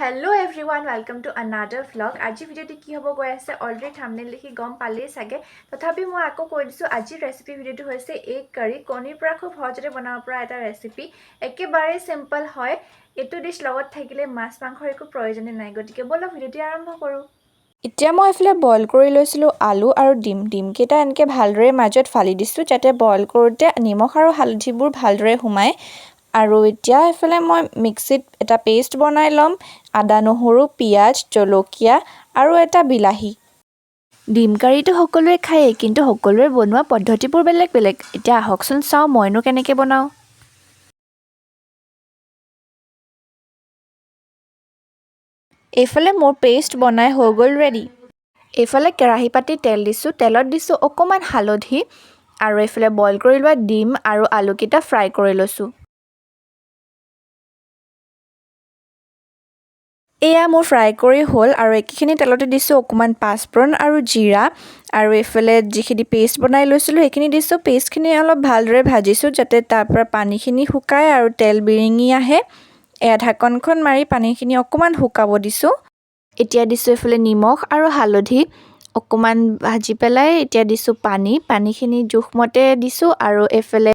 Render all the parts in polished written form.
Hello everyone, welcome to another vlog. আজি ভিডিঅ'টো কি হ'ব গৈ আছে অলৰেডি থাম্বনেইল দেখি গম পালেই চাগে। তথাপি মই আকৌ কৈ দিছোঁ, আজিৰ ৰেচিপি ভিডিঅ'টো হৈছে এগ কাৰী। কণীৰ পৰা খুব সহজতে বনাব পৰা এটা ৰেচিপি, একেবাৰে চিম্পল হয়। এইটো ডিছ লগত থাকিলে মাছ মাংসৰ একো প্ৰয়োজনেই নাই। গতিকে ব'লক, ভিডিঅ'টি আৰম্ভ কৰোঁ। এতিয়া মই এইফালে বইল কৰি লৈছিলোঁ আলু আৰু ডিম। ডিমকেইটা এনেকৈ ভালদৰে মাজত ফালি দিছোঁ, যাতে বইল কৰোঁতে নিমখ আৰু হালধিবোৰ ভালদৰে সোমায়। আৰু এতিয়া এইফালে মই মিক্সিত এটা পেষ্ট বনাই ল'ম, আদা, নহৰু, পিঁয়াজ, জলকীয়া আৰু এটা বিলাহী। ডিম কাৰীটো সকলোৱে খায়েই, কিন্তু সকলোৰে বনোৱা পদ্ধতিবোৰ বেলেগ বেলেগ। এতিয়া আহকচোন চাওঁ মইনো কেনেকৈ বনাওঁ। এইফালে মোৰ পেষ্ট বনাই হৈ গ'ল ৰেডি। এইফালে কেৰাহী পাতি তেল দিছোঁ। তেলত দিছোঁ অকণমান হালধি আৰু এইফালে বইল কৰি লোৱা ডিম আৰু আলুকেইটা ফ্ৰাই কৰি লৈছোঁ। এয়া মোৰ ফ্ৰাই কৰি হ'ল আৰু একেখিনি তেলতে দিছোঁ অকণমান পাঁচফোৰণ আৰু জিৰা আৰু এইফালে যিখিনি পেষ্ট বনাই লৈছিলোঁ, সেইখিনি দিছোঁ। পেষ্টখিনি অলপ ভালদৰে ভাজিছোঁ, যাতে তাৰ পৰা পানীখিনি শুকায় আৰু তেল বিৰিঙি আহে। এয়া ঢাকনখন মাৰি পানীখিনি অকণমান শুকাব দিছোঁ। এতিয়া দিছোঁ এইফালে নিমখ আৰু হালধি। অকণমান ভাজি পেলাই এতিয়া দিছোঁ পানী। পানীখিনি জোখমতে দিছোঁ আৰু এইফালে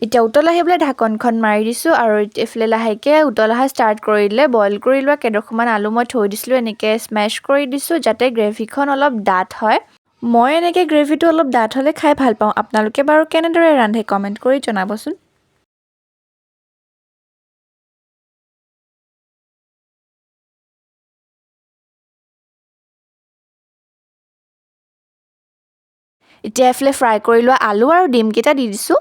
এতিয়া উতল আহিবলৈ ঢাকনখন মাৰি দিছোঁ আৰু এইফালে লাহেকৈ উতল অহা ষ্টাৰ্ট কৰি দিলে। বইল কৰি লোৱা কেইডোখৰমান আলু মই থৈ দিছিলোঁ, এনেকৈ স্মেছ কৰি দিছোঁ, যাতে গ্ৰেভিখন অলপ ডাঠ হয়। মই এনেকৈ গ্ৰেভিটো অলপ ডাঠ হ'লে খাই ভাল পাওঁ। আপোনালোকে বাৰু কেনেদৰে ৰান্ধে, কমেণ্ট কৰি জনাবচোন। এতিয়া এইফালে ফ্ৰাই কৰি লোৱা আলু আৰু ডিমকেইটা দি দিছোঁ।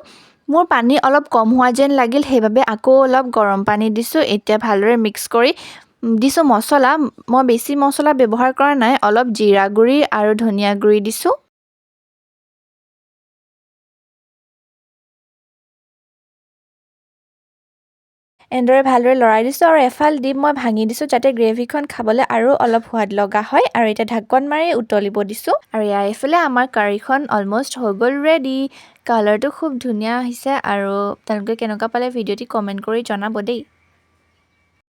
মোৰ পানী অলপ কম হোৱা যেন লাগিল, সেইবাবে আকৌ অলপ গৰম পানী দিছোঁ। এতিয়া ভালদৰে মিক্স কৰি দিছোঁ। মছলা মই বেছি মছলা ব্যৱহাৰ কৰা নাই, অলপ জিৰা গুড়ি আৰু ধনিয়া গুড়ি দিছোঁ। এনেদৰে ভালদৰে লৰাই দিছোঁ আৰু এফাল ডিম মই ভাঙি দিছোঁ, যাতে গ্ৰেভিখন খাবলৈ আৰু অলপ সোৱাদ লগা হয়। আৰু এতিয়া ঢাকন মাৰি উতলিব দিছোঁ। আৰু এয়া এইফালে আমাৰ কাৰীখন অলমষ্ট হৈ গ'ল ৰেডি। কালাৰটো খুব ধুনীয়া আহিছে আৰু তেওঁলোকে কেনেকুৱা পালে ভিডিঅ'টি কমেণ্ট কৰি জনাব দেই।